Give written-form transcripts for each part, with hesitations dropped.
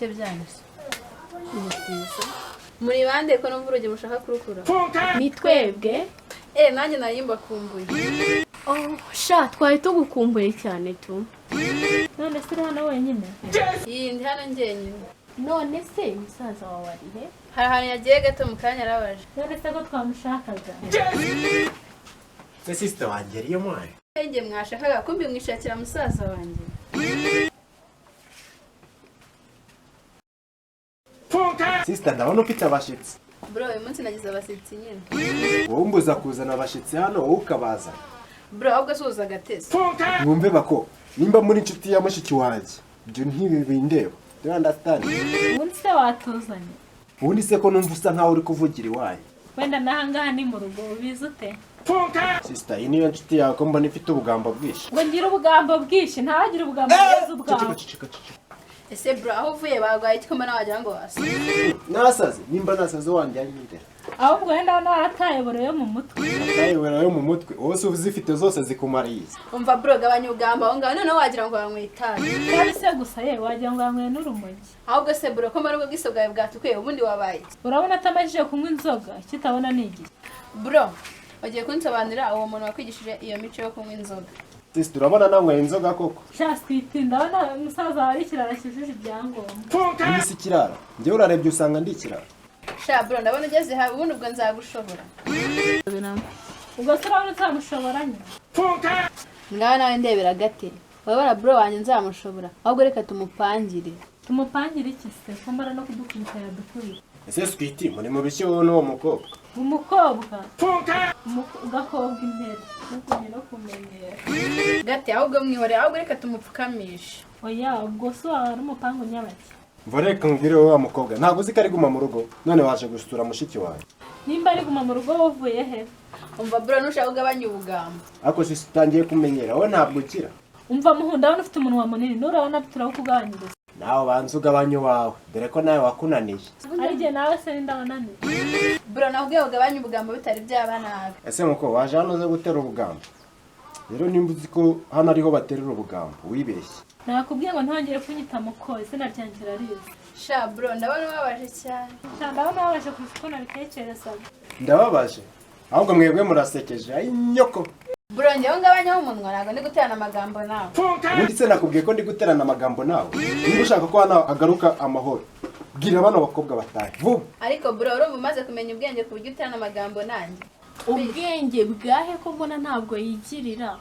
Bite byanyu se? Ni byiza. Muri bande ko numva urugi mushaka kurukura? Ni twebwe. Nanjye nari mbakumbuye. Oh, sha, twari tugukumbuye cyane tu. None se uri hano wenyine? Iyi ndi hano njyenyine. None se musaza wawe ari he? Hari ahantu yagiye gato, mu kanya arabaje. None se ko twamushakaga? Se sister wanjye ariyo mwayo? Njye mwashakaga, kumbi mwishakira musaza wanjye. Sister, ndabona ufite abashitsi. Bro, uyu munsi nagize abashyitsi nyine. Wowe umbuza kuzana abashitsi hano, wowe ukabazana. Bro, ahubwo suhuza agatesi. Mwumve bako, nimba muri inshuti ya mushiki wanjye, ibyo ntibindeba. Do you understand? Ubundi se watuzanye? Ubundi se ko numva usa nkaho uri kuvugira iwanyu? Wenda n'ahangaha ni mu rugo, ubizi ute? Sister, iyi niyo nshuti yawe ko mbona ifite ubugambo bwinshi? Ngo ngire ubugambo bwinshi? Ntawagire ubugambo bwiza ubwawe. Ceceka, ceceka, ceceka. Ese bro, aho uvuye barwaye iki ko mbona wagira ngo wasa? Nasaze, nimba nasaze wanjye anyindera. Ahubwo wenda ndabona warataye buro yo mu mutwe. Atayobera yo mu mutwe, wowe se uzifite zose zikumariye iki? Umva bro, gabanya ubugambo aho ngaho, noneho wagira ngo wanyweye itabi. Kandi se gusa ye, wagira ngo yanyweye n'urumogi. Ahubwo se bro, ko mbona ubwo bwiso bwawe bwatukuye, ubundi wabaye iki? Urabona atamajije kunywa inzoga, icyo utabona ni igihe. Bro, ugiye kunsobanurira uwo muntu wakwigishije iyo mico yo kunywa inzoga? Sister, urabona nanyweye inzoga koko? Sha sweet, ndabona musaza wawe ari ikirara cyujuje ibyangombwa. Ubundi si ikirara, njyewe urarebye usanga ndi ikirara. Sha bro, ndabona ugeze habi, ubundi ubwo nzagushobora. Ubwo se urabona utamushobora nyine? Ngaho nawe ndebera gate, wabara bro wanjye nzamushobora, ahubwo reka tumupangire. Tumupangire iki se, ko mbona no kudukubita yadukubita? Ese sweet, muri mu biki wowe n'uwo mukobwa? Umukobwa ugakobwa imbere ntukunye no kumenyera. Gate, ahubwo mwihore, ahubwo reka tumupfukamishe. Oya, ubwo se waba ari umupangu nyabaki? Mva reka nkubwire, wowe wa mukobwa, ntabwo uzi ko ari guma mu rugo, none waje gusura mushiki wawe? Nimba ari guma mu rugo, wuvuye he? Umva bro, nushaka ugabanya ubugambo. Ariko sisi, utangiye kumenyera, wowe ntabwo ukira. Umva muhu, ndabona ufite umunwa munini, nurabona turawukugabanyiriza. Nawe banza ugabanye uwawe, dore ko nawe wakunaniye. Ari igihe nawe se ninda wananiwe? Bro, nakubwiye ugabanye ubugambo bitari byaba nabi. Ese muko waje hano uze gutera ubugambo? Rero nimba uzi ko hano ariho baterera ubugambo, wibeshye. Nakubwiye ngo ntongere kunyita muko, izina ryanjye urarizi. Sha bro, ndabona ubabaje cyane. Sha, ndabona wabasha kurusha uko nabitekerezaga. Ndababaje? Ahubwo mwebwe murasekeje, ayi nyoko. Bro, njyewe ngabanyaho umunwa, ntabwo ndi guterana amagambo nawe. Ubundi se nakubwiye ko ndi guterana amagambo nawe? Niba ushaka ko hano hagaruka amahoro, bwira bano bakobwa batahe vuba. Ariko bro, urumva umaze kumenya ubwenge ku buryo uterana amagambo nanjye? Ubwenge bwahe ko mbona ntabwo yigirira?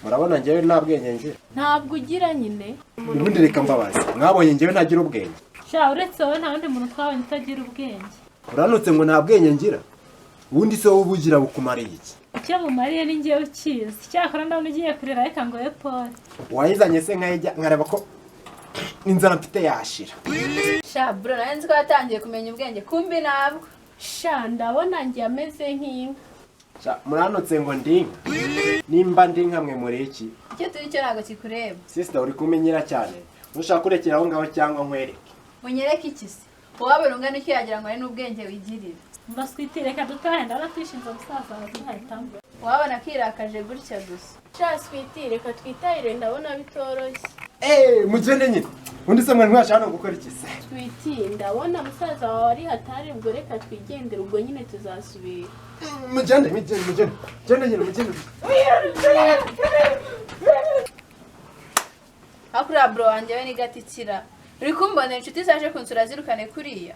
Murabona njyewe nta bwenge ngira? Ntabwo ugira nyine. Ubundi reka mbabaze, mwabonye njyewe ntagira ubwenge? Sha, uretse wowe nta wundi muntu twabonye utagira ubwenge. Uranutse ngo nta bwenge ngira? Ubundi se wowe ubugira bukumariye iki? Icyo bumariye ni njyewe ukizi. Cyakora ndabona ugiye kurira, reka ngo we pole. Wayizanye se nkayijya, nkareba ko inzara mfite yashira. Sha bro, nari nzi ko watangiye kumenya ubwenge, kumbi ntabwo. Sha, ndabona njye ameze nk'inka. Sha, muranutse ngo ndi inka? Nimba ndi inka, mwe muri iki? Icyo turi cyo ntabwo kikureba. Sister, uri kumenyera cyane. Ushaka kurekera aho ngaho cyangwa nkwereke? Unyereke iki se? Uwabona ungana icyo yagira ngo ari n'ubwenge wigirira. Umva sweet, reka dutahe, ndabona twishinze musaza wawe tuhahitamo. Wabona akirakaje gutya gusa. Sha sweet, reka twitahire, ndabona bitoroshye. Eh, mugende nyine. Undi se mwari mwaje hano gukora iki se? Sweet, ndabona musaza wawe ari hatari, ubwo reka twigendere, ubwo nyine tuzasubira. Mugende, mugende, mugende, mugende nyine, mugende. Aho kuriya bro wanjye we ni gatikira, uri kumbona inshuti zaje kunsura zirukane kuriya.